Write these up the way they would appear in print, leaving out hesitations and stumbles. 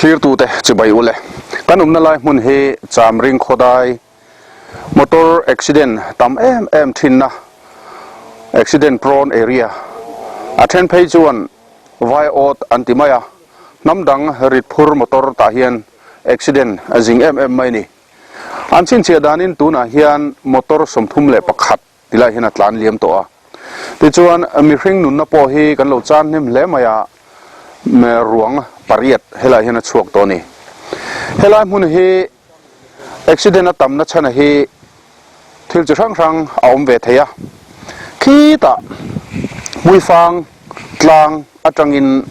Thlirtute chibai ule. Kan awmna lai hmun hi Chamring khawdai motor accident tam em em thinna accident prone area a then phei chuan vai awt an ti mai a, hnam dang rit phur motor tah hian accident a zing em em mai ni. An chhinchhiah danin tunah hian motor 31 tilai hian a tlan liam tawh a. Tichuan mihring nunna pawh hi kan lo chan hnem hle mai a, ruang pariat helai hian a chhuak tawh a ni. Helai hmun hi accident a tamna chhana hi thil chi hrang hrang a awm ve thei a. Khitah hmuifang tlang atangin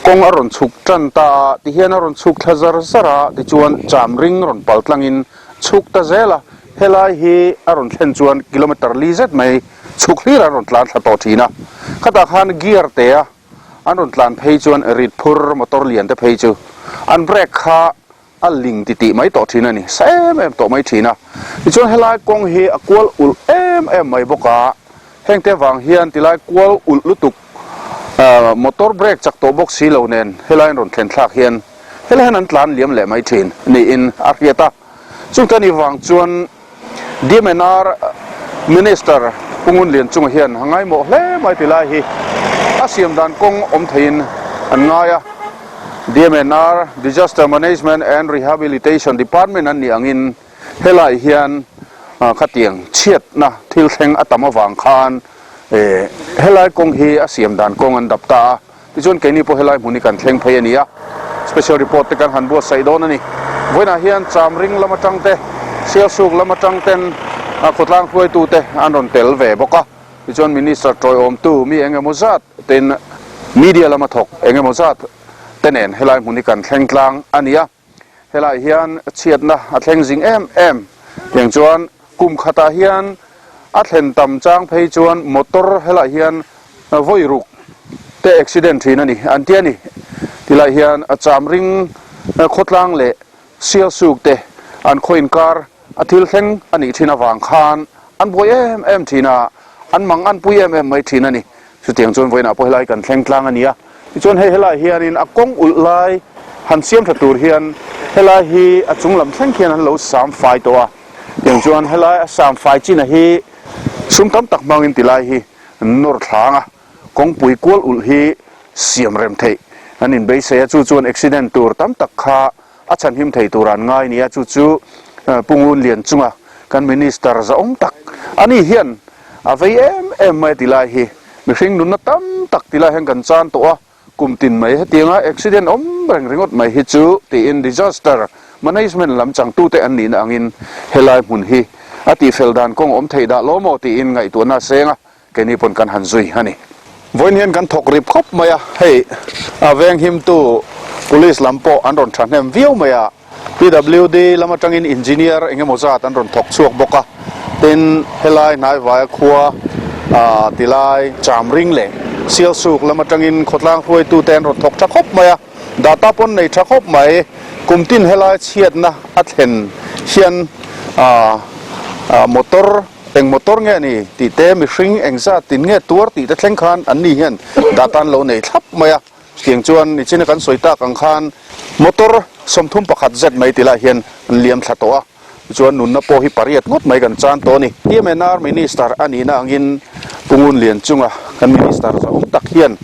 kawng a rawn chhuk tan ta a, tihian a rawn chhuk thla zar zar a, tichuan cham ring rawn pal tlangin chhuk ta zel a, helai hi a rawn thlen chuan kilometer li zet mai chhuk hlir an rawn tlan thla tawh thin a, khatah khan gear te a an rawn tlan phei chuan rit phur motor lian te phei chu an brake kha a ling ti tih mai tawh thin a ni, sa em em tawh mai thin a. Tichuan helai kawng hi a kual ulh em em mai bawk a, hengte vang hian tilai kual ulh lutuk motor brake chak tawh bawk si lo nen helai an rawn thlen thlak hian helai hian an tlan liam leh mai thin niin a hriat a. Chungte ni vang chuan DMNR Minister Pu Ngun Lian chunga hian a ngaimawh hle mai ti lai hi a siam dan kawng awm theiin an ngai a. DMNR, Disaster Management and Rehabilitation Department an nih angin helai hian khatiang chhiatna thil thleng a tam avang khan helai kawng hi a siam dan kawng an dap ta a. Tichuan keini pawh helai hmun hi kan thleng phei a ni a, special report te kan han buatsaih dawn a ni. Vawiinah hian Chamring lam atang te, Sialsuk lam atang ten khawtlang hruaitu te an rawn tel ve bawk a. Tichuan Minister tawiawmtu mi eng emaw zat ten media lama thawk eng emaw zat te nen helai hmun hi kan thleng tlang a ni a. Helai hian chhiatna a thleng zing em em. Tiang chuan kum khatah hian a thlen tam chang phei chuan motor helai hian vawi ruk te accident thin a ni an ti a ni. Tilai hian Chamring khawtlang leh Sialsuk te an khaw inkar a thil thleng a nih thin avang khan an buai em em thin a, an mang an pui em em mai thin a ni. Chutiang chuan vawiinah pawh helai kan thleng tlang a ni a, tichuan hei helai hianin a kawng ulh lai han siam tha tur hian helai hi a chung lam thleng khian an lo sam fai tawh a, tiang chuan helai a sam fai chin a hi sum tam tak hmangin tilai hi nawr thlang a, kawngpui kual ulh hi siam rem theih an inbeisei a, chu chuan accident tur tam tak kha a chhanhim thei tur an ngai nia chu chu Pu Ngun Lian chunga kan Minister zahawm tak a ni hian a vei em em mai ti lai hi mihring nunna tam tak ti lai hian kan chan tawh a, kum tin mai hetianga accident awm reng ringawt mai hi chu tiin disaster management lam changtute an nihna angin helai hmun hi a tihfel dan kawng awm theih dah lo maw tiin ngaihtuahna a seng a. Keini pawn kan han zui a ni. Vawiin hian kan thawk rip khawp mai a, hei a venghimtu Police lam pawh an rawn thahnem viau mai a, PWD lam atangin Engineer eng emaw zat an rawn thawk chhuak bawk a, tin helai hnaivaia khua tilai Chamring leh Sialsuk lam atangin khawtlang hruaitute an rawn thawk tha khawp mai a, data pawn nei tha khawp mai, kum tin helai chhiatna a thlen hian motor Eng motor nge a ni tih te, mihring eng zat tin nge tuar tih te thleng khan an ni hian data an lo nei thlap mai a. Chutiang chuan nichina kan sawi tak ang khan motor 31 zet mai ti lai hian an liam thla tawh a, tichuan nunna pawh hi pariat ngawt mai kan chan tawh a ni. TMNR Minister a nihna angin Pu Ngun Lian chunga kan Minister zahawm tak hian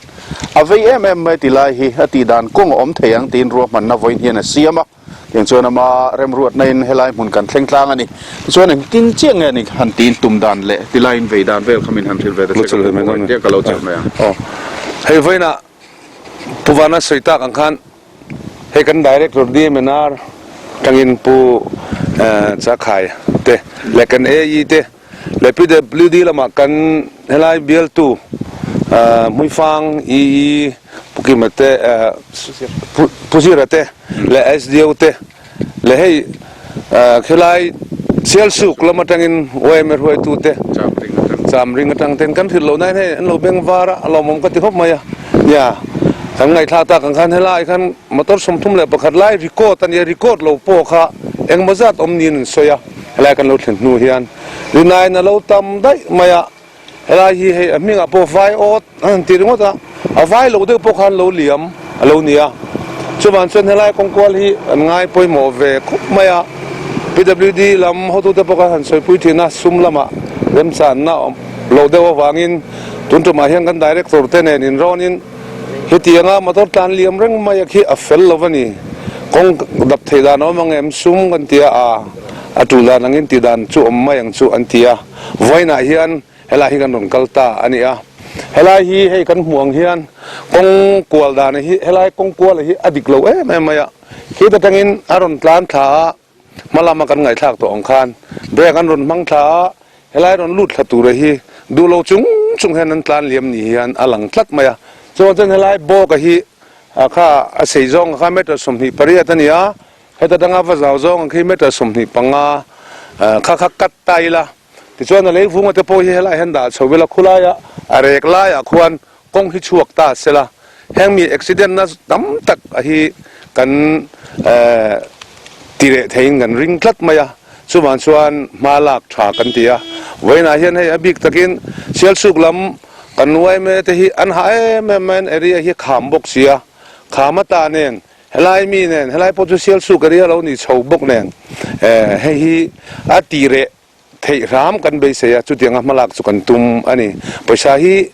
a vei em em mai ti lai hi a tihdan kawng a awm thei ang tiin ruahmanna vawiin hian a siam a. Tiang chuan ama remruatna in helai hmun kan thleng tlang a ni. Tichuan engtin chiah nge ni han tiin tum dan leh tilai in vei dan vel kha min han hrilh ve ta che ka lo tia ka lo chelh mai ang. Aw hei vawiinah Pu Vana sawi tak ang khan hei kan Director DMNR tangin Pu Chakhai te leh kan AE te leh PWD lamah kan helai bialtu Hmuifang EE Pu Kima te Pu Zira te leh SDO te leh hei khilai Sialsuk lam atangin YMA hruaitu te Chamring atang ten kan hrilh loh nain hei an lo beng var a a lawmawm ka ti khawp mai a nia kan ngaihthlak tak ang khan helai khan motor 31 lai record a nia record lo pawh kha engmaw zat awm niin an sawi a. Helai kan lo thlen hnu hian rinaiin a lo tam daih mai a, helai hi hei a hmingah pawh vai awt a han ti ringawt a, a vai lo deuh pawh khan lo liam a lo ni a. Chuvang chuan helai kawngkual hi an ngai pawimawh ve khawp mai a, PWD lam hotute pawh khan han sawipui thin a, sum lamah remchanna awm loh deuh avangin tun tumah hian kan Director te nen inrawnin hetianga motor tlan liam reng mai a khi a fel lo a ni. Kawng dap theih dan a awm ang em? Sum kan ti a, a tul dan angin tih dan chu awm mai ang chu an ti a. Vawiinah hian Helai hi kan rawn kal ta a ni a, helai hi hei kan hmuh ang hian kawng kual dan hi helai kawng kual hi a dik lo em em mai a, khi ta tangin a rawn tlan thla a, hma lama kan ngaihthlak tawh ang khan brake an rawn hmang thla a, helai rawn lut thla tura hi duh lo chung chung hian an tlan liam ni hian a lang tlat mai a, chuan chuan helai bawk a hi kha a sei zawng kha meter 28 a ni a, heta tanga va zau zawng ang khi meter 25 kha kha cut ta ila. Tichuan a leivunga te pawh hi helaiah hian dah chho ila khulaia a rek laiah khuan kawng hi chhuak ta se la, heng mi accident na tam tak a hi kan ti reh theiin kan ring tlat mai a, chuvang chuan hma lak tha kan ti a. Vawiinah hian hei a bik takin Sialsuk lam kan yma te hi an hah em em mai an area hi kham bawk si a, kham ata nen Helai mi nen, helai pawh chu Sialsuk area lo ni chho bawk nen, hei hi a ti reh theih hram kan beisei a, chutianga hmalak chu kan tum a ni. Pawisa hi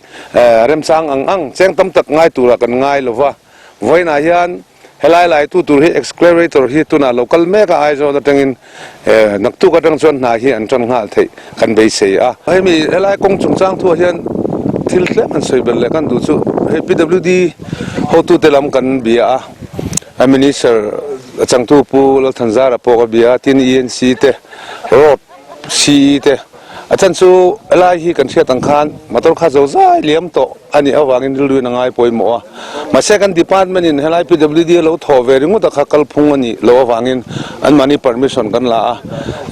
remchang ang ang, cheng tam tak ngai turah kan ngai lo va, vawiinah hian helai laitu tur hi exclarator hi tunah lo kal mek a, Aizawl atangin naktuk atang chuan hna hi an tan nghal theih kan beisei a. Hemi helai kawng chungchang thuah hian thil tlem an sawi belh leh kan duh chu hei PWD hotute lam kan bia a, a Minister a changtu Pu Lalthanzara pawh ka bia a, tin ENC te, Road CE te a chan chu helai hi kan hriat ang khan motor kha zo zai liam tawh a nih avangin rilruin a ngai pawimawh a, mahse kan department in helai PWD a lo thawh ve ringawt a kha kalphung a nih loh avangin anmahni permission kan la a,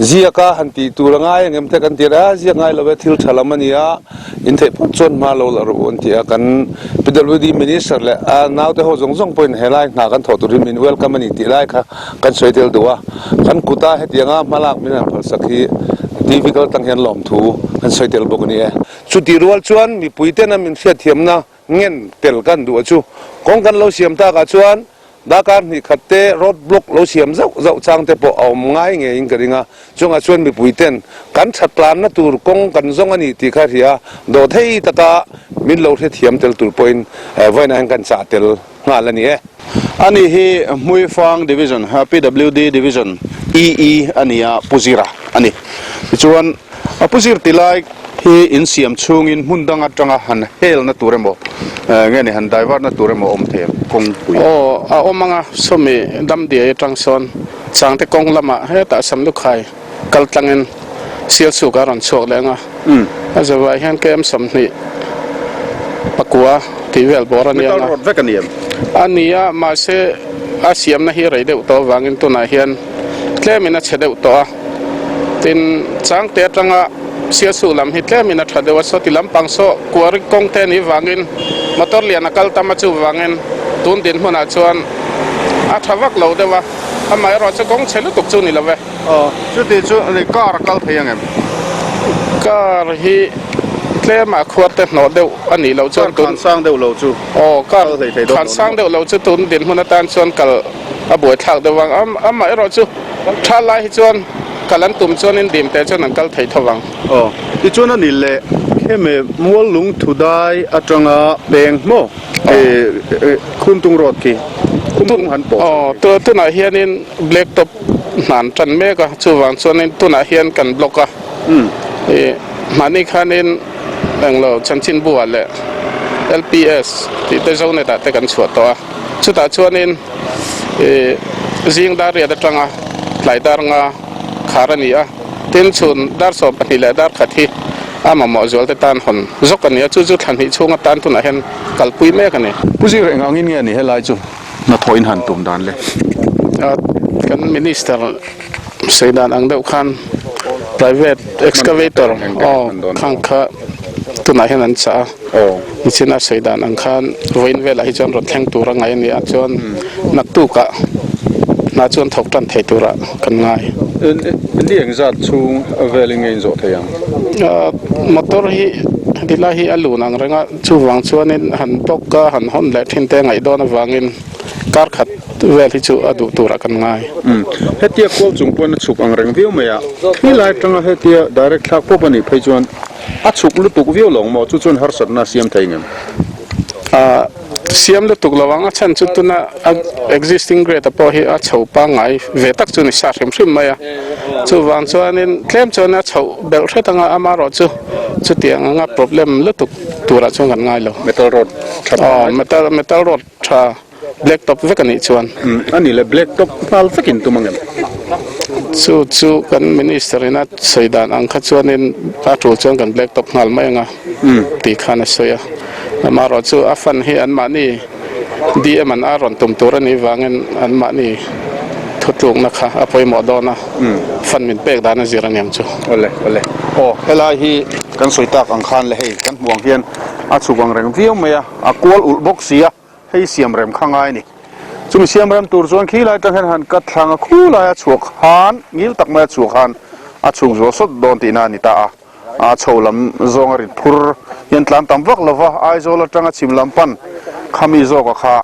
ziak a han tih tur a ngai ang em te kan ti a, ziak ngai lo e thil tha lam a ni a, in theih phawt chuan hma lo la rawh u an ti a, kan PWD minister leh a naute ho zawng zawng pawhin helai hna kan thawh tur hi min welcome a ni tih lai kha kan sawi tel duh a, kan kuta hetianga hmalak min han phalsak hi TV kal tang hian lawmthu kan sawi tel bawk a ni e. Chutih rual chuan mipui tena min hriatthiamna ngen tel kan duh a chu. Kawng kan lo siam takah chuan darkar hnih khat te road block lo siam zauh zauh chang te pawh a awm ngai ngeiin ka ring a. Chungah chuan mipui ten kan that tlanna tur kawng kan zawng a ni tih kha hria dawhthei taka min lo hrethiam tel tur pawhin vawiinah hian kan chah tel nghal a ni e. Ani hi Hmuifang Division, PWD Division EE a ni a, Pu Zira a ni. Tichuan, Pu Zir ti lai hi insiam chhungin hmun dang atanga han helna tur emaw, nge ni han divert-na tur emaw awm thei em kawngpui? Aw, a awm anga sawmi Damdiai atang sawn Changte kawng lamah hetah Samlukhai kal tlangin Sialsuk a rawn chhuak leh ang a, a zavai hian KM 29 tih vel bawr a ni ang a. Metal road vek a ni em? A ni a, mahse a siamna hi rei deuh tawh avangin tunah hian tlemin a chhe deuh tawh a, tin Changte atanga Sialsuk lam hi tlemin a tha deuh a, sawti lampang saw Kuari kawng te anih vangin motor lian a kal tam a chuvangin tun dinhmunah chuan a tha vak lo deuh a, amaherawhchu kawng chhe lutuk chu ni lo ve. Aw, chuti chu ni car a kal thei ang em? Car hi tlemah khuar te hnawh deuh a nih loh chuan tun. Car khan sang deuh lo chu. Aw, car khan sang deuh lo chu tun dinhmun atan chuan kal a buaithlak deuh ang. Amah erawh chu tha lai hi chuan kal an tum chuanin dim teh chuan an kal thei tho vang. Aw, tichuan a ni leh kheme Muallung Thudai atanga peng maw Khumtung Road khi Khumtung han pawh. Aw, tunah hianin Black top hnan tan mek a, chuvang chuanin tunah hian kan block a, ih mahni khanin englo chanchinbu ah leh LPS tih te Zonet ah te kan chhuah tawh a, chutah chuanin ih zing dar riat atanga tlai dar nga khar a ni a, tin chhun dar 12 leh dar khat hi a mamawh zual te tan hawn zawk a ni a, chu chu thla hnih chhung atan tunah hian kalpui mek a ni. Pu Zir eng angin nge ni helai chu? Hnathawh in han tum dan le. Kan minister sawi dan ang deuh khan private excavator aw khang kha tunah hian an chah a, nichina sawi dan ang khan vawiin velah hi chuan rawn thleng tur a ngai a ni a, chuan naktukah hna chuan thawk tan thei turah kan ngai. Ni engzat chhung velin nge in zawh thei ang? Motor hi heti lai hi a lun ang reng a. Chuvang chuanin han block a han hawn leh thin te ngaih dawn avangin Kar khat vel hi chu a duh turah kan ngai. Umm. Hetia kual chung pawn a chhuk ang reng viau mai a, khi lai atanga hetia direct thlak pawp a nih phei chuan a chhuk lutuk viau lo ang maw? Chu chuan harsatna a siam thei ngem? Ahh siam lutuk lo ang, a chhan chu tuna a existing grade a pawh hi a chho pangngai ve tak chu ni sa hrim hrim mai a, chuvang chuanin tlem chuan a chhoh belh hret anga amaherawh chu chutiang anga problem lutuk turah chuan kan ngai lo. Metal rod tha pangngai. Aw metal metal rod tha. Black top vek a nih chuan. A ni le, black top nghal vekin tum angem? Chu chu kan minister in a sawi dan ang kha chuanin a tul chuan kan black top nghal mai anga tih khan a sawi a. Amaherawh chu a fund hi anmahni DM an a rawn tum tur a nih vangin anmahni thutlukna kha a pawimawh dawn a, fund min pek dan a zir a niang chu. Awle, awle. Aw, helai hi kan sawi tak ang khan le hei kan hmuh ang hian a chhuk ang reng viau mai a, a kual ulh bawk si a. Hei siam rem kha ngai a ni. Chumi siam rem tur chuan khi lai atang hian han cut thlang a, khu laia chhuak khan, ngil tak maia chhuak khan a chhuk zual sawt dawn tihna a ni ta a. A chho lam zawnga rit phur hian tlan tam vak lo va, Aizawl atanga chhim lam pan khami zawka kha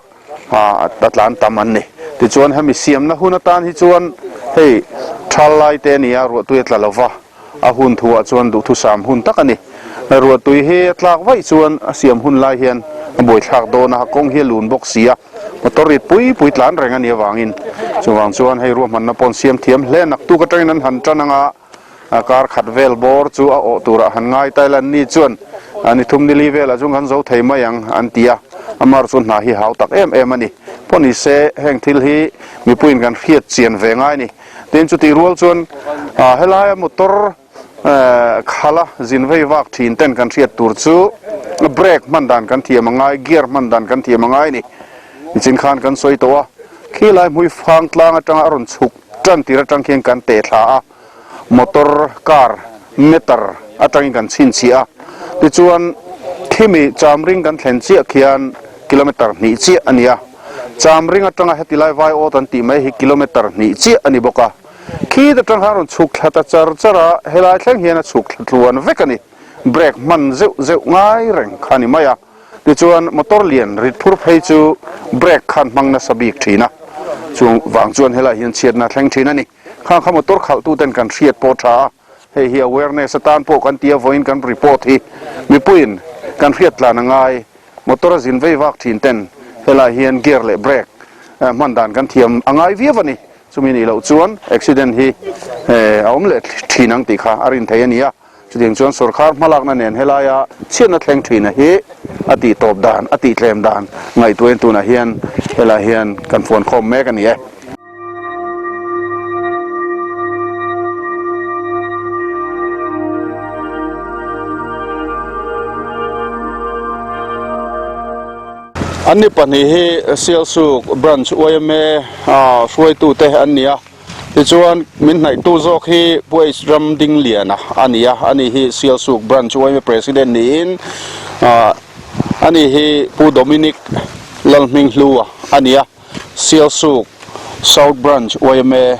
a tlan tam an ni. Tichuan hemi siamna hun atan hi chuan hei thal lai te a ni a, ruahtui a tla lo va. A hun thuah chuan duhthusam hun tak a ni. Ruahtui hi a tlak vaih chuan a siam hun lai hian a buaithlak dawn a, kawng hi a lun bawk si a, motor rit pui pui tlan reng a nih avangin chuvang chuan hei ruahmanna pawh an siam thiam hle. Naktuk atangin an han tan anga kar khat vel bawr chu a awh turah han ngai ta ila ni chuan ni thum ni li velah chuan kan zo thei mai ang an ti a, amar chu hna hi hau tak em em a ni. Pawh ni se heng thil hi mipuiin kan hriat chian ve ngai a ni. Tin chutih rual chuan helaia motor khala zin vei vak thin ten kan hriat tur chu brake hman dan kan thiam a ngai, gear hman dan kan thiam a ngai a ni. Nichin khan kan sawi tawh a, khilai hmui fang tlang atanga a rawn chhuk tan tir atang khian kan teh thla a, motor car meter atangin kan chhinchhiah a, tichuan khimi chamring kan thlen chiah khian kilometer hnih chiah a ni a. Chamring atanga heti lai vai awt an tih mai hi kilometer hnih chiah a ni bawk a. Khit atang khan rawn chhuk thla ta char char a, helai thleng hian a chhuk thla tluan vek a ni. Brake hman zeuh zeuh ngai reng kha a ni mai a. Tichuan motor lian rit phur phei chu brake khan hmang nasa bik thin a. Chung vang chuan helai hian chhiatna a thleng thin a ni. Khang kha motor khalhtu ten kan hriat pawh tha a. Hei hi awareness atan pawh kan ti a, vawiin kan report hi mipuiin kan hriat tlan a ngai. Motor a zin vei vak thin ten helai hian gear leh brake hman dan kan thiam a ngai viau a ni. Chumi nih loh chuan accident hi a awm leh thin ang tih kha a rin thei a ni a. Chutiang chuan sorkar hmalakna nen helaia chhiatna thleng thina hi a tih tawp dan, a tih tlem dan ngaihtuahin tunah hian helai hian kan fuan khawm mek a ni e. An ni pahnih hi Sialsuk Branch yma hruaitute an ni a, tichuan min hnaihtu zawk hi Pu H Ramdingliana a ni a, ani hi Sialsuk Branch yma President niin ani hi Pu Dominic Lalhminghlua a ni a. Sialsuk South Branch yma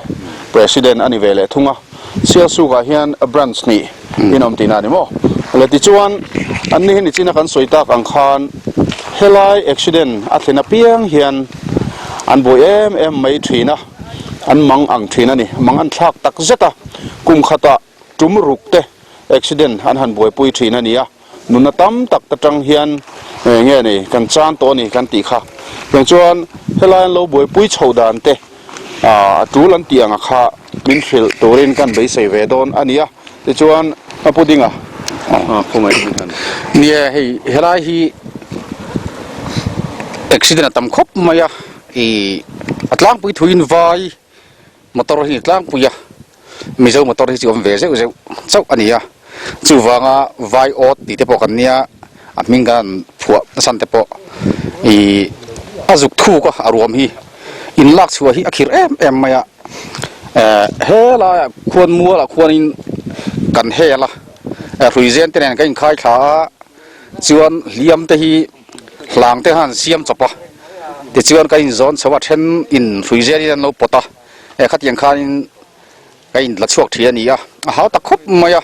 President a ni ve leh thung a, Sialsukah hian branch hnih in awm tihna a ni maw? Le tichuan an ni hi nichina kan sawi tak ang khan helai accident a thlen apiang hian an buai em em mai thin a, an mang ang thin a ni, mang an thlak tak zet a, kum khatah tum ruk te accident an han buaipui thin a ni a. Nunna tam tak ta tang hian eng nge ni kan chan tawh a ni kan tih kha. Tiang chuan helai an lo buaipui chho dan te a tul an tih anga kha min hrilh turin kan beisei ve dawn a ni a. Tichuan a pu dinga khawngaih min han. Nia hei helai hi accident a tam khawp mai a, ih a tlangpui thuin vai motor hi tlangpui a. Mizo motor hi chu awm ve zeuh zeuh chauh a ni a, chuvanga vai awt tih te pawh kan nia, a hming kan phuah nasan te pawh ih a zuk thuk a, a ruam hi in lak chhuah hi a khirh em em mai a, eh helaiah khuan mualah khuanin kan hel a, eh hruizen te nen kan inkhai thla a, chuan hliam te hi hlang te khan an siam chawp a, tichuan kan inzawn chho a, then in hruizen in an lo pawt a. Eh khatiang khanin ka in la chhuak thin a ni a, a hau tak khawp mai a,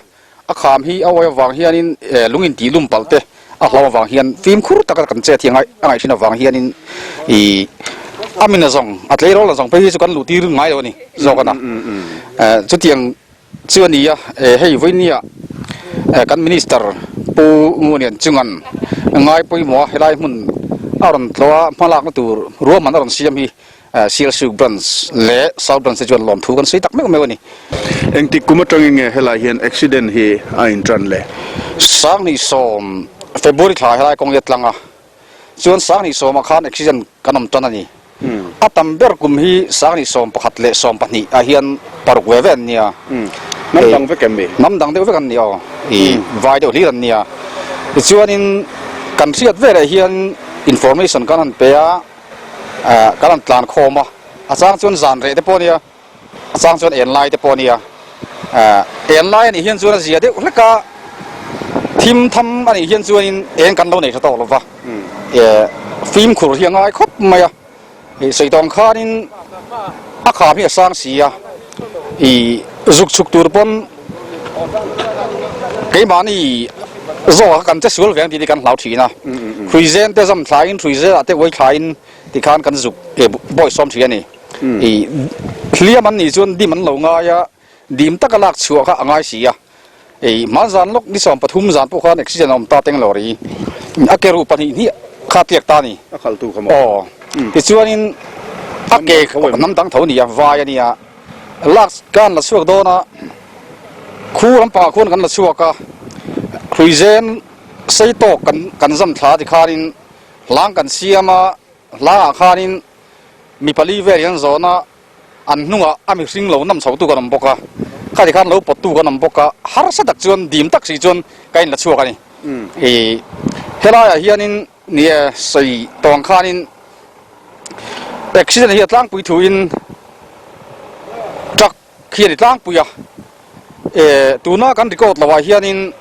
a kham hi a awi avang hianin eh lung in tih lum palh te a hlau avang hian fimkhur taka kan chet hi a ngaih a ngaih thin avang hianin ih A min a zawng, a tleirawl a zawng phei hi chu kan luh tir ngai lo a ni zawk a na. Chutiang chu a ni a, hei vawinia kan Minister Pu Ngunian Chungan ngai pawimawh a helai hmun a rawn tlawh a, hmalakna tur ruahman a rawn siam hi Sialsuk Branch leh South Branch te chuan lawmthu kan sawi tak meuh meuh a ni. Engtik kum atangin nge helai hian accident hi a intan le? 2010 February thla helai kawng hi a tlang a, Chuan 2010 ah khan accident kan awm tan a ni. A tam ber kum hi 2011 leh 12 ah hian paruk ve ve an nia. Hnam dang vek em mi? Hnam dang deuh vek an ni aw. I vai deuh hlir an nia. Tichuanin kan hriat veleh hian information kan han pe a, kan han tlan khawm a. A chang chuan zan reh te pawh a nia. A chang chuan en lai te pawh a nia. En lai a nih hian chuan a zia deuh hlek a, thim tham a nih hian chuanin eng kan lo nei tha tawk lo va. Fimkhur hi a ngai khawp mai a. Sawi tawng khanin a kham hi a sang si a, ih zuk chhuk tur pawn keimahni zawk a kan che sual ve ang tih hi kan hlau thin a. Hruizen te zam thlaiin hruizelah te uai thlaiin tikhan kan zuk bawi sawm thin a ni. I hliam an nih chuan dim an lo ngai a, dim taka lak chhuah kha a ngai si a. I hmanzan lawk ni 13 zan pawh khan accident a awm ta teng lo ri. A ke ruh pahnih hnih kha tliak ta a ni. A khaltu kha maw? Aw. Tichuanin a ke hnam dang tho a ni a, vai a nia. Lak kan la chhuak dawn a, khu lampangah khuan kan la chhuak a, hruizen sei tawk kan kan zam thla tikhanin hlang kan siam a, hlangah khanin Mi pali vel hian zawn a, an hnungah a mihring lo nam chhotu kan awm bawk a, khati khan lo pawttu kan awm bawk a, harsa tak chuan dim tak si chuan ka inla chhuak a ni. I helaiah hianin ni e sawi tawng khanin accident hi a tlangpui thuin truck khi a ni tlangpui a, e tuna kan record loh ah hianin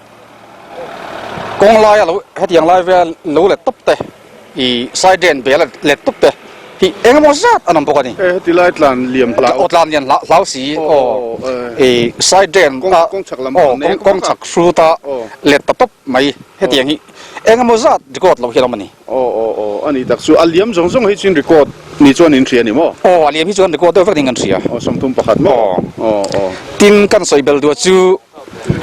kawng laia lo hetiang lai vel lo let tawp te ih side drain bel a let tawp te hi eng emaw zat an awm bawk a ni. E heti lai tlan liam hlau. Aw tlan lian hlau si aw ih side drain a kawng chhak lam aw kawng chhak hrut a let ta tawp mai hetiang hi eng emaw zat record loh hian a awm a ni. Aw aw aw a ni tak chu a liam zawng zawng hi chuan record ni chuan in hria ni maw? Aw a liam hi chuan record deuh vek niin kan hria. Aw 31 maw? Aw aw. Tin kan sawi bel duah chu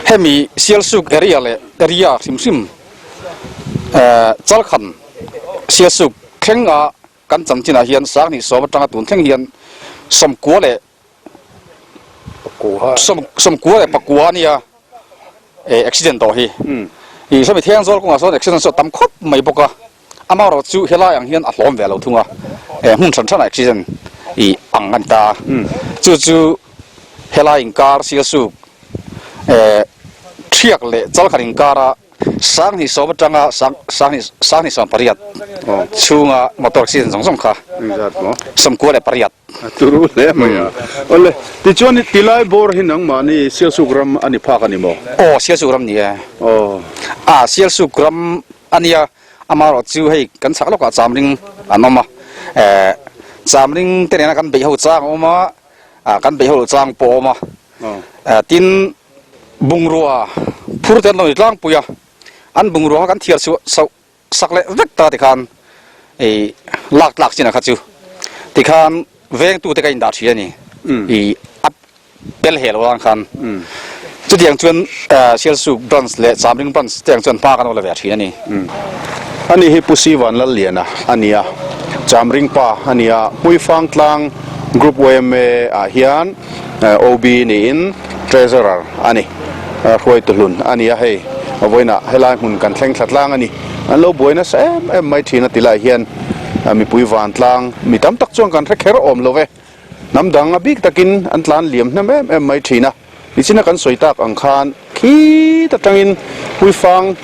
hemi Sialsuk area leh area hrim hrim Chalkhan Sialsuk thleng a kan chanchinah hian 2010 atanga tun thleng hian 90 leh 98 a nia eh accident tawh hi ih sawmi thiang zawl kawngah sawn accident saw tam khawp mai bawk a amaherawh chu helai ang hian a hlawm ve lo thung a eh hmun hran hranah accident ih ang a ni ta chu chu helai inkar sialsuk eh thiak leh chalkhat inkara 2010 atanga 2018 chhunga motor accident zawng zawng kha 98. A turu hle mai a. Awle, tichuan tilai bawr hi nangmahni Sialsuk ram a ni phak a ni maw? Aw, Sialsuk ram ni e. Aw. A, Sialsuk ram a nia, amaherawh chu hei kan chhak lawkah Chamring an awm a. Eh, Chamring te nena kan beih ho chang a awm a, kan beih ho loh chang pawh a awm a. Eh, tin, Bungrua phur te an lo ni tlangpui a, an bungrua kha kan thiar chhuah sauh sak leh vek ta tikhan ih lak tlak chin ah kha chu tikhan vengtu te ka indah thin a ni ih a pel heh lo ang khan chutiang chuan Sialsuk branch leh Chamring branch te ang chuan hma kan awm la ve thin a ni. Ani hi Pu Sivan Lalliana a ni a, Chamring pa a ni a, Hmuifang tlang Group yma ah hian OB niin Treasurer a ni. Hruaitu hlun a ni a, hei vawiinah helai hmun kan thleng thla tlang a ni. An lo buai nasa em em mai thin a ti lai hian mipui vantlang mi tam tak chuan kan hre kher awm lo ve. Hnam dang a bik takin an tlan liam hnem em em mai thin a. Nichina kan sawi tak ang khan khit atangin Puifang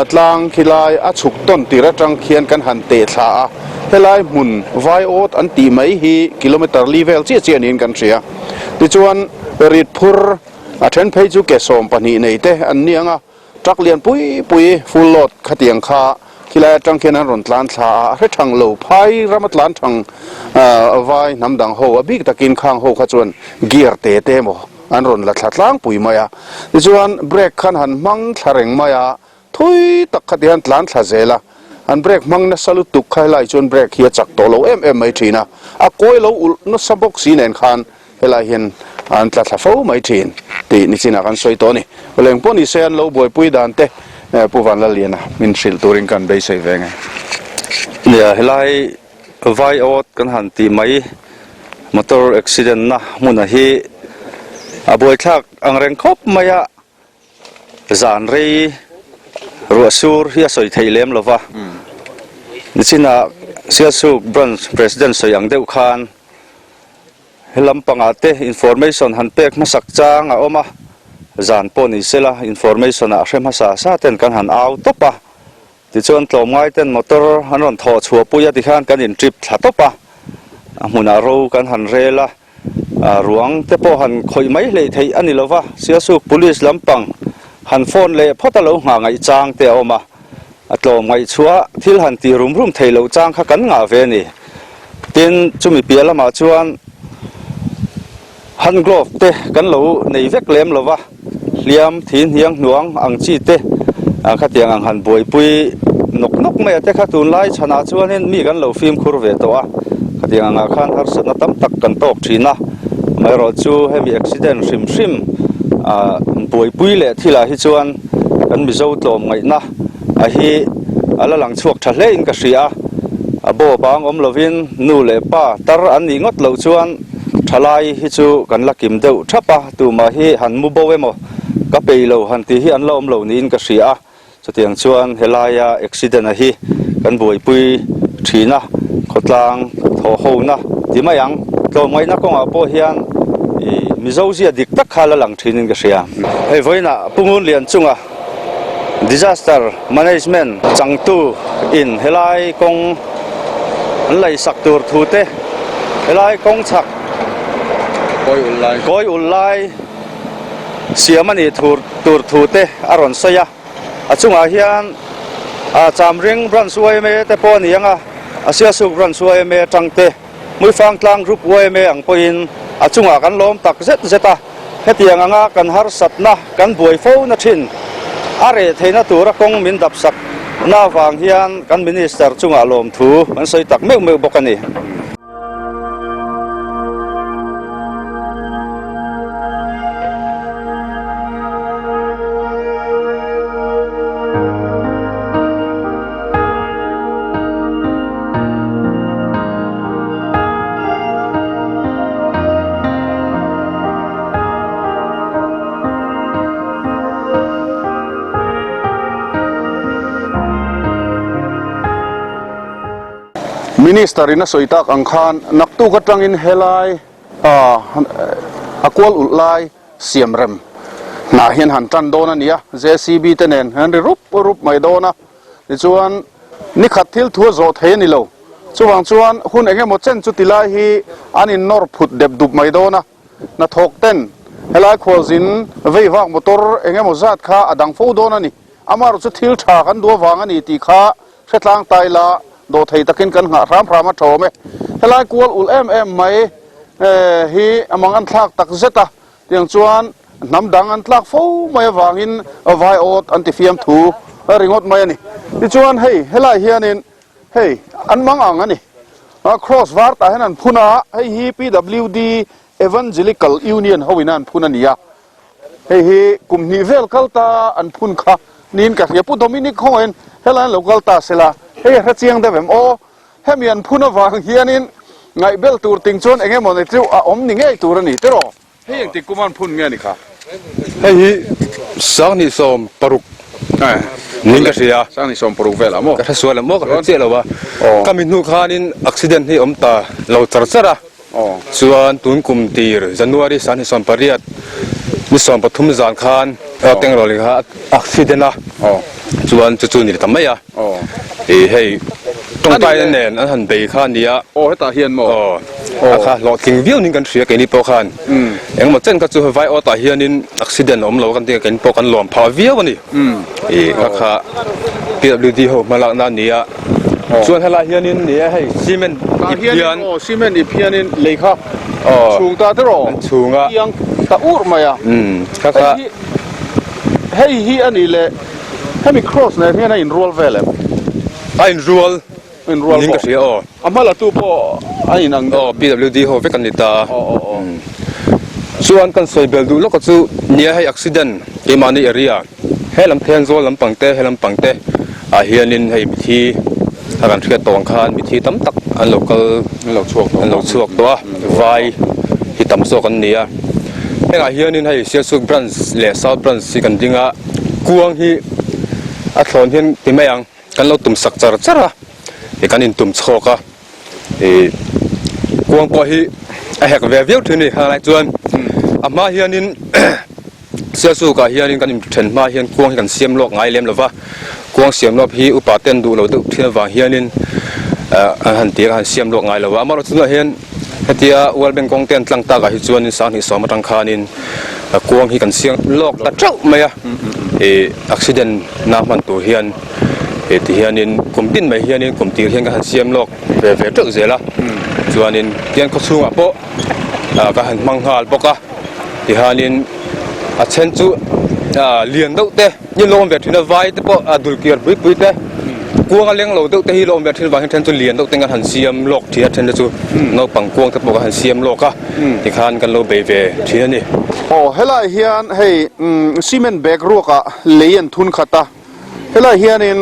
tlang khilai a chhuk tawn tir atang khian kan han teh thla a, helai hmun Vaiawt an tih mai hi kilometre li vel chiah chiah niin kan hria. Tichuan rit phur a then phei chu ke 12 nei te an ni ang a, Truck lian pui pui full load khatiang kha khilai atang khian an rawn tlan thla a, a hre thang lo phai rama tlan thang vai hnam dang ho a bik takin khang ho kha chuan gear te te emaw an rawn la thla tlangpui mai a. Tichuan brake khan han hmang thla reng mai a, thui tak khati han tlan thla zel a. An brake hmang nasa lutuk kha helai chuan brake hi a chak tawh lo em em mai thin a, a kawi lo ulh nasa bawk si nen khan helai hian an tla thla fo mai thin tih nichinah kan sawi tawh a ni. Leng pawh ni se an lo buaipui dan te Pu Vanlalliana min hrilh turin kan beisei ve nge. Nia, helai vai awt kan han tih mai motor accident na hmuna hi a buaithlak angreng khawp mai a. Zan rei ruah sur hi a sawi theih lem lo va, nichinah Sialsuk Branch President sawi ang deuh khan he lampangah te information han pek hmasak chang a awm a, zan pawh ni sela information ah hre hmasa sa ten kan han au tawp a, tichuan tlawmngai ten motor an rawn thawh chhuah pui a tikhan kan in trip thla tawp a, a hmunah ro kan han rel a. Ruang te pawh han khawih mai hleih theih a ni lo va, Sialsuk Police lampang han phone leh phawt a lo nghah ngaih chang te a awm a, a tlawm ngaih chhuah thil han tih rum rum thei loh chang kha kan ngah ve a ni. Tin, chumi piah lamah chuan hand glove te kan lo nei vek lem lo va. Hliam, thi hniang hnuang ang chi te khatiang ang han buaipui nawk nawk mai a te kha tunlai chhanah chuanin mi kan lo fimkhur ve tawh a, khatiang angah khan harsatna tam tak kan tawk thin a, amaherawhchu hemi accident hrim hrim buaipui leh thilah hi chuan kan Mizo tlawm ngaihna a hi a la lang chhuak tha hle in ka hria a, a baw bang awm lovin nu leh pa tar an nih ngawt loh chuan thalai hi chu kan la kim deuh thap a. Tumah hi han mu bo emaw ka pei lo han tih hi an la awm lo niin ka hria a, chutiang chuan helaia accident a hi kan buaipui thin a, khawtlang thawh hona ti mai ang. Tlawmngaihna kawngah pawh hian ih Mizo zia dik tak kha la lang thinin ka hria. Hei vawiinah Pu Ngunlian chunga Disaster Management changtu in helai kawng an laisak tur thu te helai kawng chhak Kawi ul lai siam a nih tur thu te a rawn sawi a, a chungah hian Chamring Branch yma te pawh a ni ang a, a Sialsuk Branch yma atang te, Hmuifang Tlang Group yma ang pawhin a chungah kan lawm tak zet zet a, hetiang anga kan harsatna kan buai fo na thin a reh theihna tura kawng min dapsak na avang hian kan Minister chungah lawmthu kan sawi tak meuh meuh bawk a ni. Minister in a sawi tak ang khan naktuk atangin helai a kual ulh lai siam rem hnah hian han tan dawn a ni a, JCB te nen an ri rup rup mai dawn a, tichuan nikhat thil thu a zawh thei a ni lo, chuvang chuan hun eng emaw chen chu ti lai hi an in nawr phut dep dup mai dawn a, hnathawk ten helai khualzin vei vak motor eng emaw zat kha a dang fo dawn a ni, amaherawh chu thil tha kan duh avang a ni tih kha Hretlang taila dawhthei takin kan nghah hram hram a tawm e. Helai kual ulh em em mai hi a mang an thlak tak zet a, tiang chuan hnam dang an tlak fo mai avangin vai awt an ti fiam thu ringawt mai a ni. Tichuan hei helai hianin hei an mang ang a ni. Cross var tah hian an phun a, hei hi PWD Evangelical Union hoin a an phun a ni a. Hei hi kum hnih vel kal ta an phun kha niin ka hria. Pu Dominic khawngahin helai an lo kal ta sela, hei a hre chiang deuh em aw? Hemi an phun avang hianin ngaihbel tur ting chuan eng emaw ni chu a awm ni ngei tur a ni tiraw? Hei engtik kum an phun nge ni kha? Hei hi 2016 niin ka hria. 2016 velah maw? Ka hre sual em aw? Ka hre chiah lo a. Ka mi hnu khanin accident hi a awm ta lo char char a. Chuan tun kum tir January 2018 ni 13 zan khan Tengrawlin kha accident a, chuan chu chu ni ta mai a, ih hei tawngtaina nen an han bei kha a nia. Aw hetah hian maw? Aw, a kha hlawhtling viau niin kan hria keini pawh khan. Engemaw chen kha chu vai awtah hianin accident a awm lo kan ti a keini pawh kan lawm phah viau a ni. Ih kha kha PWD ho hmalakna a ni a. Chuan helai hianin ni e hei cement ip hian aw cement ip hianin lei kha chhung ta tiraw an chhung a tiang ta ur mai a kha kha hei hi a ni le hemi cross nen hian a inrual vel em? A inrual Inrual niin ka pawh. hria aw. A hma latu pawh a inang deuh. Aw PWD ho vek an ni ta a. Aw aw aw. Chuan kan sawi bel duh lawk a chu nia hei accident keimahni area he lam Thenzawl lampang te he lampang te ah hianin hei mithi a kan hriat tawh ang khan mithi tam tak an lo kal An lo chhuak tawh an lo chhuak tawh a vai hi tam zawk an ni a. Hengah hianin hei Sialsuk branch leh South branch hi kan ding a kuang hi a thlawn hian ti mai ang. Kan lo tum sak char char a, ih kan intum chhawk a, ih kuang pawh hi a hek ve viau thin a ni. Helai chuan a hma hianin Sialsukah hianin kan inthen hma hian kuang hi kan siam lawk ngai lem lo va, kuang siam lawk hi upa ten duh lo deuh thin avang hianin an han tir a, han siam lawk ngai lo va. Amaherawhchu tunah hian hetia World Bank kawng te an tlang takah hi chuanin sanghnih sawm atang khanin kuang hi kan siam lawk ta teuh mai a, ih accident na hman tur hian eh ti hianin kum tin mai hianin kum tir hian ka han siam lawk ve ve teuh zel a chuanin tian khaw chhungah pawh ah ka han hmang nghal bawk a tihianin a then chu ah lian deuh te hi lo awm ve thin a vai te pawh a dul kiar pui pui te kuang a leng lo deuh te hi lo awm ve thin avang hian then chu lian deuh ten kan han siam lawk thin a then te chu naupang kuang te pawh kan han siam lawk a tikhan kan lo bei ve thin a ni. Aw helai hian hei cement bag ruakah lei an thun khat a. Helai hianin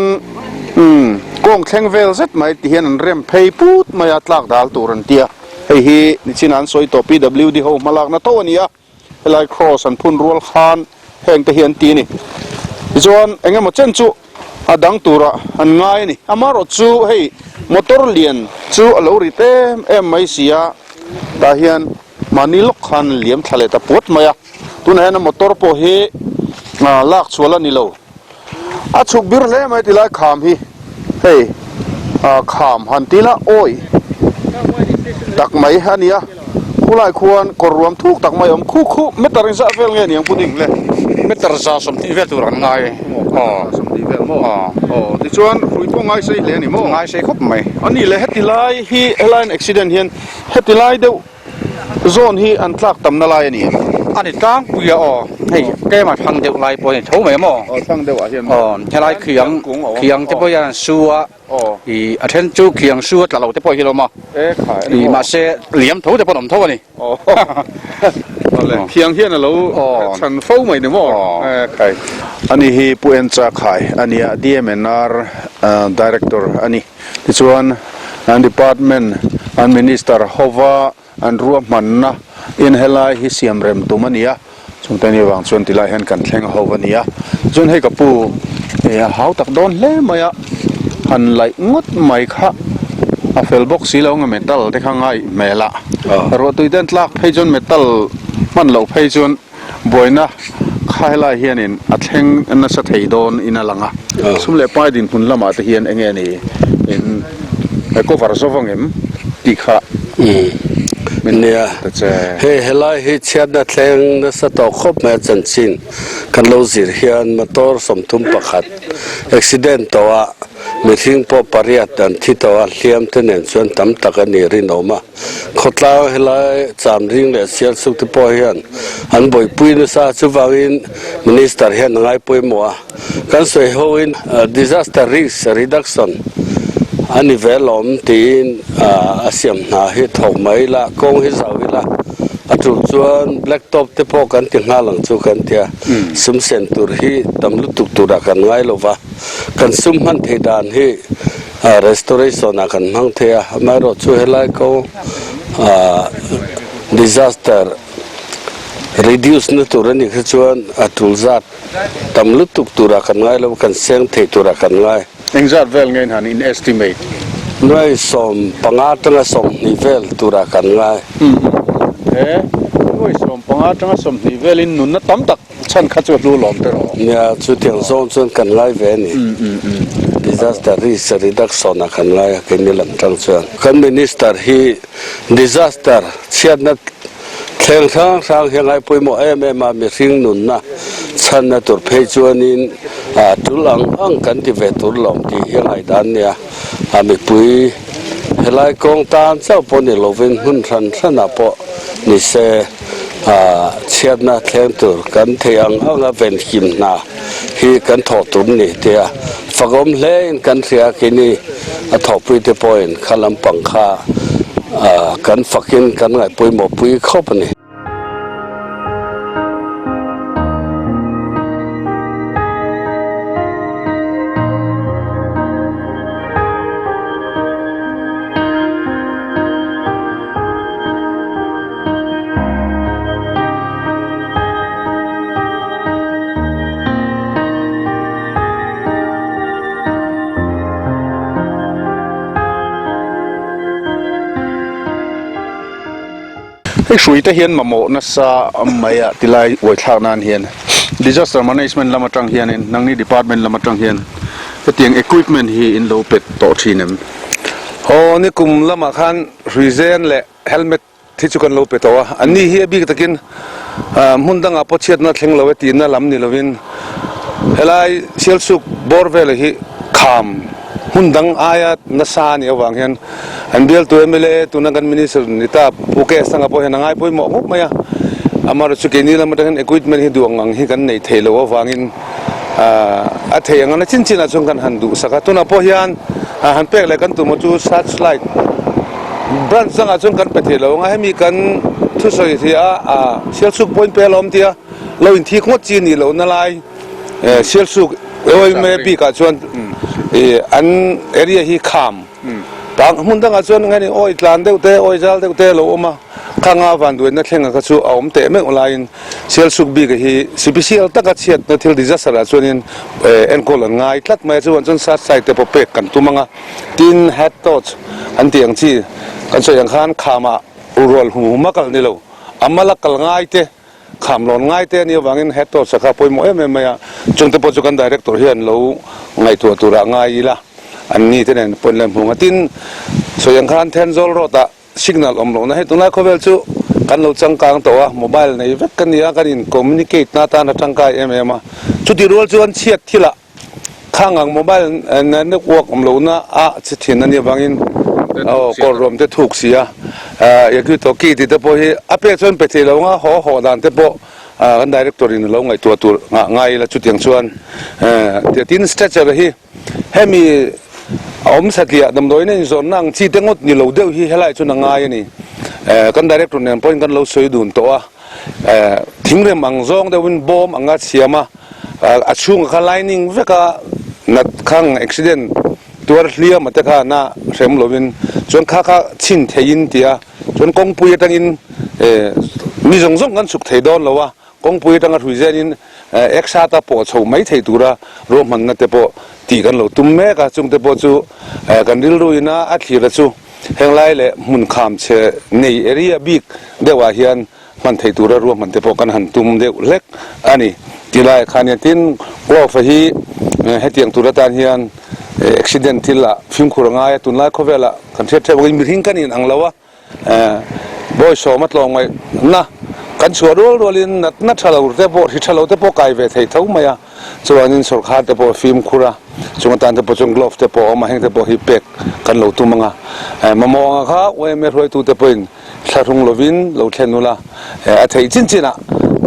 umm kawng thleng vel zet mai ti hian an rem phei put mai a, tlak dal tur an ti a. Hei hi nichin an sawi tawh PWD ho hmalakna tho a ni a, helai cross an phun rual khan heng te hi an ti a ni. Tichuan eng emaw chen chu a dang turah an ngai a ni. Amaherawh chu hei motor lian chu a lo rit em em mai si a, tah hian mahni lawk khan an liam thla leh ta puat mai a. Tunah hian a motor pawh hi lak chhual a ni lo. A chhuk bir hle mai tilai kham hi hei kham han ti la awi tak mai a ni a khulai khuan kawr ruam thuk tak mai a awm khu khu meter in zah vel nge niang pu ding le. Meter za 20 vel tur an ngai aw. 20 vel maw aw tichuan hrui pawh ngai sei hle a ni maw. Ngai sei khawp mai. A ni le heti lai hi helaiin accident hian heti lai deuh Zawn hi an tlak tamna lai a ni em? A ni tlangpui a aw. Hei tlem a thlang deuh lai pawh a ni tho mai maw? Aw thlang deuh ah hian maw? Aw helai khiang khiang te pawh hian an su a ih a then chu khiang su a tla lo te pawh hi lo maw? E khai a ni maw? Ih mahse liam tho te pawh an awm tho a ni. Aw awle khiang hian a lo chhan fo mai ni maw? E khai. Ani hi Pu Encha Khai a nia DMNR Director a ni. Tichuan, an department, an minister hova an ruahmanna in helai hi siam rem tum a ni a, chungte ni vang chuan tilai hian kan thleng ho a ni a. Tichuan hei ka pu eh a hau tak dawn hle mai a, han laih ngawt mai kha a fel bawk si lo nge metal te kha ngaih hmel a, ruahtui te an tlak phei chuan metal hman loh phei chuan Buaina kha helai hianin a thleng nasa thei dawn in a lang a, sum leh pai dinhmun lamah te hian enge ni in cover zo vang em tih kha min Nia, ta che. hei helai hi chhiatna thleng nasa tawh khawp mai a chanchin kan lo zir hian motor 31 accident tawh a mihring pawh pariat an thi tawh a hliam te nen chuan tam tak a ni rinawm a. Khawtlang helai Chamring leh Sialsuk te pawh hian an buaipui nasa a, chuvangin Minister hian a ngai pawimawh a. Kan sawi hoin Disaster Risk Reduction a ni ve lawm tiin a siam hna hi thawk mai ila, kawng hi zau ila, a tul chuan Black Top te pawh kan ti nghal ang chu kan ti a, sum sen tur hi tam lutuk turah kan ngai lo va, kan sum hman thei dan hi Restoration ah kan hmang thei a, amaherawh chu helai ko disaster reduce na tur a nih kha chuan a tul zat tam lutuk turah kan ngai lo, kan seng thei turah kan ngai. Engzat vel nge in han in estimate? Nuai 15 atanga 20 vel turah kan ngai. He nuai 15 atanga 20 velin nunna tam tak Chhan kha chu a hlu lawm te rawh. Nia, chutiang zawng chuan kan ngai ve a ni. Disaster risk reduction ah kan ngai a, keini lam tang chuan. Kan Minister hi disaster chhiatna thleng hrang hrang hi a ngai pawimawh em em a, mihring nunna chhanna tur phei chuanin tul ang ang kan ti ve tur lawm tih hi a ngaihdan nia. A mipui helai kawng tan chauh pawh ni lovin hmun hran hranah pawh ni se chhiatna thleng tur kan thei ang anga venhim hna hi kan thawh tum ni tia. Fakawm hlein kan hria keini a thawhpuite pawhin kha lampang kha kan fakin kan ngaihpawimawh pui khawp a ni. Hei hrui te hian mamawh nasa mai a tilai uaithlak nan hian disaster management lam atang hianin nangni department lam atang hian hetiang equipment hi in lo pet tawh thin em? Aw nikum lamah khan hrui zen leh helmet Thi chu kan lo pe tawh a, anni hi a bik takin hmun dangah pawh chhiatna thleng lo e tihna lam ni lovin helai Sialsuk bawr vela hi kham hmun dang aia nasa a nih avang hian an bialtu mla tuna kan Minister ni ta Pu KS Thanga pawh hian a ngai pawimawh khawp mai a, amaherawhchu keini lam atangin equipment hi duh ang ang hi kan nei thei lo avangin A thei ang a na chin chinah chuan kan han duhsak a, tunah pawh hian han pek leh kan tum a chu search light branch dangah chuan kan pe thei lo ang a, hemi kan thusawi hi a Sialsuk pawhin pe alawm tia lo inthik ngawt chi nih lohna lai Sialsuk yma bikah chuan an area hi kham pang hmun dangah chuan engemaw awi tlan deuh te awi zal deuh te a lo awm a, khanga vanduaina thlenga kha chu a awm teh meuh laiin. Sialsuk bik hi sipisial taka chhiatna thil disaster ah chuanin enkawl an ngai tlat mai a, chuan chuan search light te pawh pek kan tum ang a, tin head torch an tih ang chi kan sawi ang khan khamah rual hum hum a kal ni lo, a mala kal ngai te kham lawn ngai te a nih avangin head torch a kha pawimawh em em mai a, chungte pawh chu kan director hian lo ngaihtuah turah ngai ila an ni te nen pawhin la hmu ang a, tin sawi ang khan Thenzawl road ah Signal awm lohna hei tunlai khawvel chu kan lo changkang tawh a, mobile nei vek ka ni a, kan in communicate na atan a tangkai em em a, chutih rual chuan chhiat thilah khang ang mobile network awm lohna a che thin a nih avangin aw kawr ruam te thuk si a, Yaki Toki tih te pawh hi a pek chuan pe thei lo anga haw haw dan te pawh kan director in a lo ngaihtuah tur ngah ngai ila chutiang chuan tin stretcher hi Hemi a awm satliah damdawiin a inzawnna ang chi te ngawt ni lo deuh hi helai chuan a ngai a ni. Kan director nen pawhin kan lo sawi dun tawh a, thingrem ang zawng deuhin bawm anga siam a, a chhungah kha lining vek a nat khang accident tuar hliam a te kha na hrem lovin chuan kha kha chhin theiin tia chuan kawngpui atangin mi zawng zawng kan chhuk thei dawn lo a, Kawngpui atanga hrui zenin Eksata pawh chho mai thei tura ruahmanna te pawh tih kan lo tum mek a, chungte pawh chu kan rilru ina a thlir a chu henglai leh hmun kham chhe nei area bik deuhah hian hman thei tura ruahman te pawh kan han tum deuh hlek a ni. Tilaiah khan hian tin Glove-a hi hetiang tur atan hian accident thil ah fimkhur a ngai a, tunlai khawvelah kan hriat ṭheuh angin mihring kan inang lo a, Bawisawm a tlawmngaihna kan chhuah rual rualin natna tha lo te pawh hri tha lo te pawh kai ve thei tho mai a, chuanin sawrkhar te pawh a fimkhur a, chung atan te pawh chuan glove te pawh a awm a, heng te pawh hi pek kan lo tum ang a, mamawh anga kha yma hruaitu te pawhin thlahrung lovin lo thlen ula, a theih chin chinah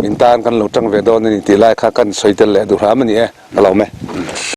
in tan kan lo tang ve dawn a ni tih lai kha kan sawi tel leh duh hram a ni e, ka lo awm e.